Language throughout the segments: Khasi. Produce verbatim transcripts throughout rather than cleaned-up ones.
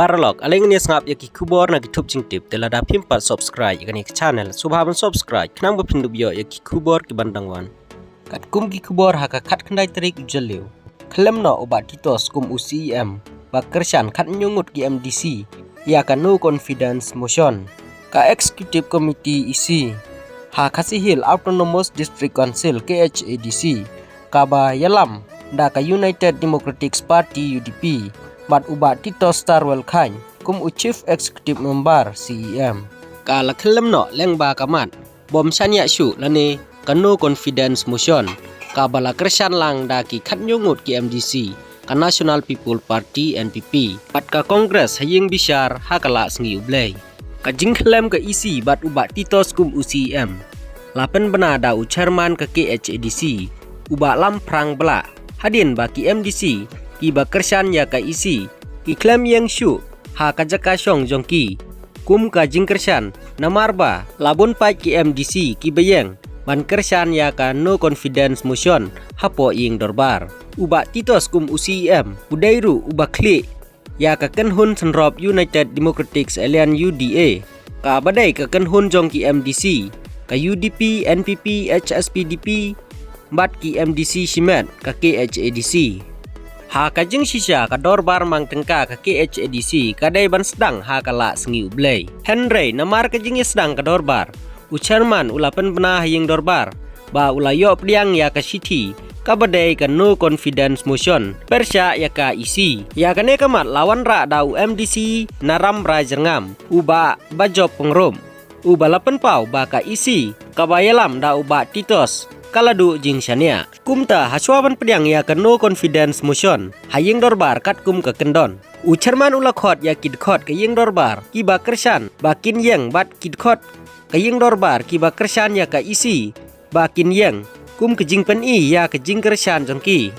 Paralok, ale ngin ïa sngap ïa ki khubor na ki thup jingtip, te lada phim pat subscribe ïa kane ka channel, sngewbha ban subscribe khnang ba phin dup ïoh ïa ki khubor ki ban dang wan. Katkum ki khubor ha ka khatkhyndai tarik u Jylliew, khlem noh u Bah Titos kum u C E M ba kyrshan khathynñiew ngut ki M D C ïa ka no confidence motion. Ka Executive Committee E C ha Khasi Hills Autonomous District Council, K H A D C, kaba ïalam da ka United Democratic Party, U D P, bad u Bah Titos Starwell Chyne kum u Chief Executive Member, C E M, ka la khyllem noh lyngba ka mat bym shaniah shuh lane ka no confidence motion kaba la kyrshan lang da ki khathynñiew ngut ki M D C ka National People Party, N P P, bad ka Congress ha ïing bishar ha ka Lahsngi U Blei. Ka jingkhyllem ka E C bad u Bah Titos kum u C E M la pynbna da u Chairman ka K H A D C, u Bah Lamphrang Blah, hadien ba ki M D C kiba kyrshan ïa ka E C ki khlem ïeng shuh ha ka jaka shong jong ki kum ka jingkyrshan, namar ba la bun pat ki M D C kiba ïeng ban kyrshan ïa ka no confidence motion hapoh ïing dorbar. U Bah Titos kum u C E M u dei ruh uba khlieh ïa ka kynhun synrop United Democratic Alliance, U D A, kaba dei ka kynhun jong ki M D C ka U D P, N P P, H S P D P, bad ki M D C shimet ka K H A D C. Ha ka jingshisha, ka dorbar mang tyngka ka K H A D C ka dei ban sdang ha ka Lahsngi U Blei. Hynrei namar ka jingïasdang ka dorbar, u Chairman u la pynbna ha ïing dorbar ba u la ïoh pdiang ïa ka shithi kaba dei ka no confidence motion pyrshah ïa ka E C. Ïa kane ka mat la wanrah da u M D C na Rambrai Jyrngam, u Bah Bajop Pyngrope, uba la pynpaw ba ka E C kaba ïalam da u Bah Titos ka la duh jingshaniah. Kumta, hashwa ban pdiang ïa ka no confidence motion ha ïing dorbar katkum ka kyndon, u Chairman u la khot ïa ki dkhot ka ïing dorbar kiba kyrshan ba kin ïeng bad ki dkhot ka ïing dorbar kiba kyrshan ïa ka E C ba kin ïeng kum ka jingpyni ïa ka jingkyrshan jong ki.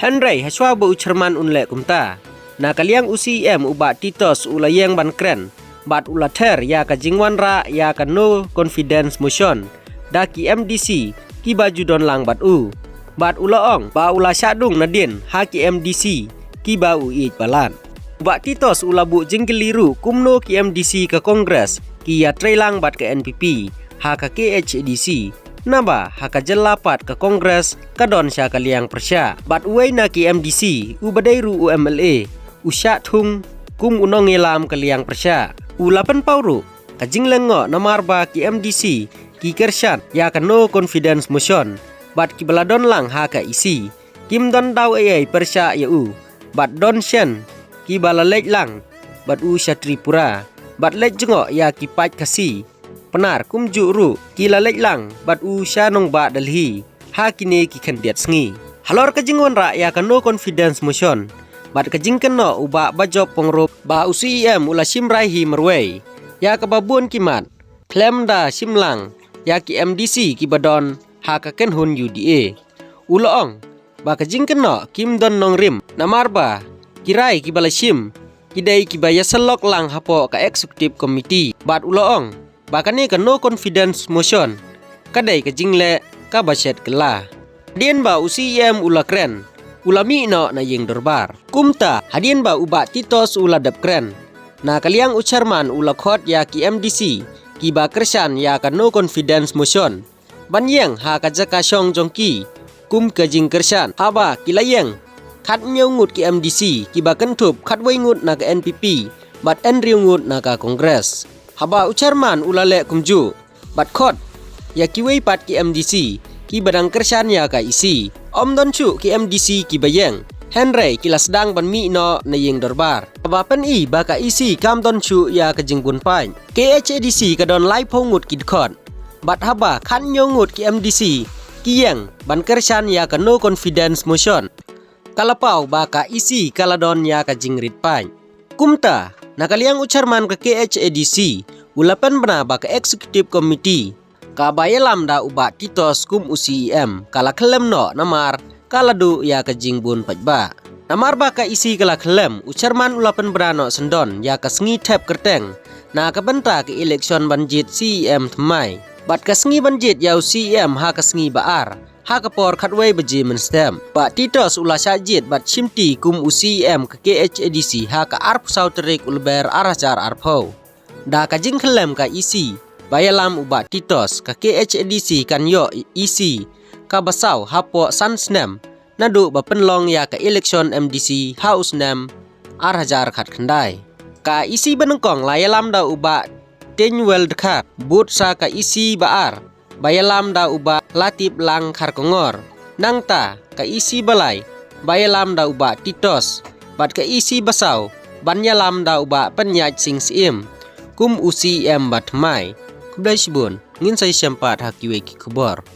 Hynrei hashwa ba u Chairman un leh kumta, na ka liang u C E M u Bah Titos u la ïeng ban kren bad u la ther ïa ka jingwanrah ïa ka no confidence motion da ki M D C kiba ju don lang bad u, bad u la ong ba u la shah dung nadien ha ki M D C kiba u ïeit palat. U Bah Titos u la buh jingkylli ruh kumno ki M D C ka Congress ki ïatreilang bad ka N P P ha ka K H A D C, naba ha ka jylla pat ka Congress ka don sha ka liang pyrshah. Bad uwei na ki M D C uba dei ruh u M L A u shah thung kum u nongïalam ka liang pyrshah. U la pynpaw ruh ka jinglyngngoh namar ba ki M D C ki kyrshan ïa ka no confidence motion bad kiba la don lang ha ka E C kim don daw ei ei pyrshah ïa u, bad don shen kiba la leit lang bad u sha Tripura bad leit jngoh ïa ki paid Khasi Pnar, kumjuh ruh ki la leit lang bad u sha nongbah Delhi ha kine ki khyndiat sngi. Halor ka jingwanrah ïa ka no confidence motion bad ka jingkynnoh u Bah Bajop Pyngrope ba u C E M u la shim rai hi marwei ïa kaba bun ki mat, khlem da shim lang ïa ki M D C kiba don ha ka kynhun U D A. U la ong ba ka jingkynnoh kim don nongrim namar ba ki rai kiba la shim ki dei kiba ïasyllok lang hapoh ka Executive Committee. Bad u la ong ba kane ka no confidence motion ka dei ka jingleh kaba shet kylla. Hadien ba u C E M u la kren, u la mih noh na ïing dorbar. Kumta, hadien ba u Bah Titos u la dep kren, na ka liang u Chairman u la khot ïa ki M D C kiba kyrshan ïa ka no confidence motion ban ïeng ha ka jaka shong jong ki kum ka jingkyrshan, haba ki la ïeng khathynñiew ngut ki M D C kiba kynthup khatwei ngut na ka N P P bad hynriew ngut na ka Congress. Haba u Chairman u la leh kumjuh bad khot ïa kiwei pat ki M D C kiba dang kyrshan ïa ka E C, ym don shuh ki M D C kiba ïeng, hynrei ki la sdang ban mih noh na ïing dorbar. Kaba pyni ba ka E C kam don shuh ïa ka jingbun paid. K H A D C ka don laiphew ngut ki dkhot bad haba khathynñiew ngut ki M D C ki ïeng ban kyrshan ïa ka no confidence motion, ka la paw ba ka E C ka la don ïa ka jingrit paid. Kumta, na ka liang u Chairman ka K H A D C u la pynbna ba ka Executive Committee kaba ïalam da u Bah Titos kum u C E M ka la khyllem noh namar ka la duh ïa ka jingbun paidbah. Namar ba ka E C ka la khyllem, u Chairman u la pynbna noh syndon ïa ka sngi thep kyrteng na ka bynta ka election ban jied C E M thymmai. Bad ka sngi ban jied ïa u C E M ha ka sngi ba ar ha ka por khatwei baje mynstep. Bah Titos u la shah jied bad shimti kum u C E M ka K H A D C ha ka arphew saw tarik u Lber ar hajar arphew. Da ka jingkhyllem ka E C ba ïalam u Bah Titos, ka K H A D C kan ïoh E C kaba saw hapoh san snem naduh ba pynlong ïa ka election M D C ha u snem ar hajar khatkhyndai. Ka E C ba nyngkong la ïalam da u Bah Teiñwell Dkhar, bud sa ka E C ba ar ba ïalam da u Bah Latiplang Kharkongor. Nangta ka E C ba lai ba ïalam da u Bah Titos, bad ka E C ba saw ban ïalam da u Bah Pynïaid Sing Syiem kum u C E M ba thymmai. Khublei shibun, ngin sa ïashem pat ha kiwei ki khubor.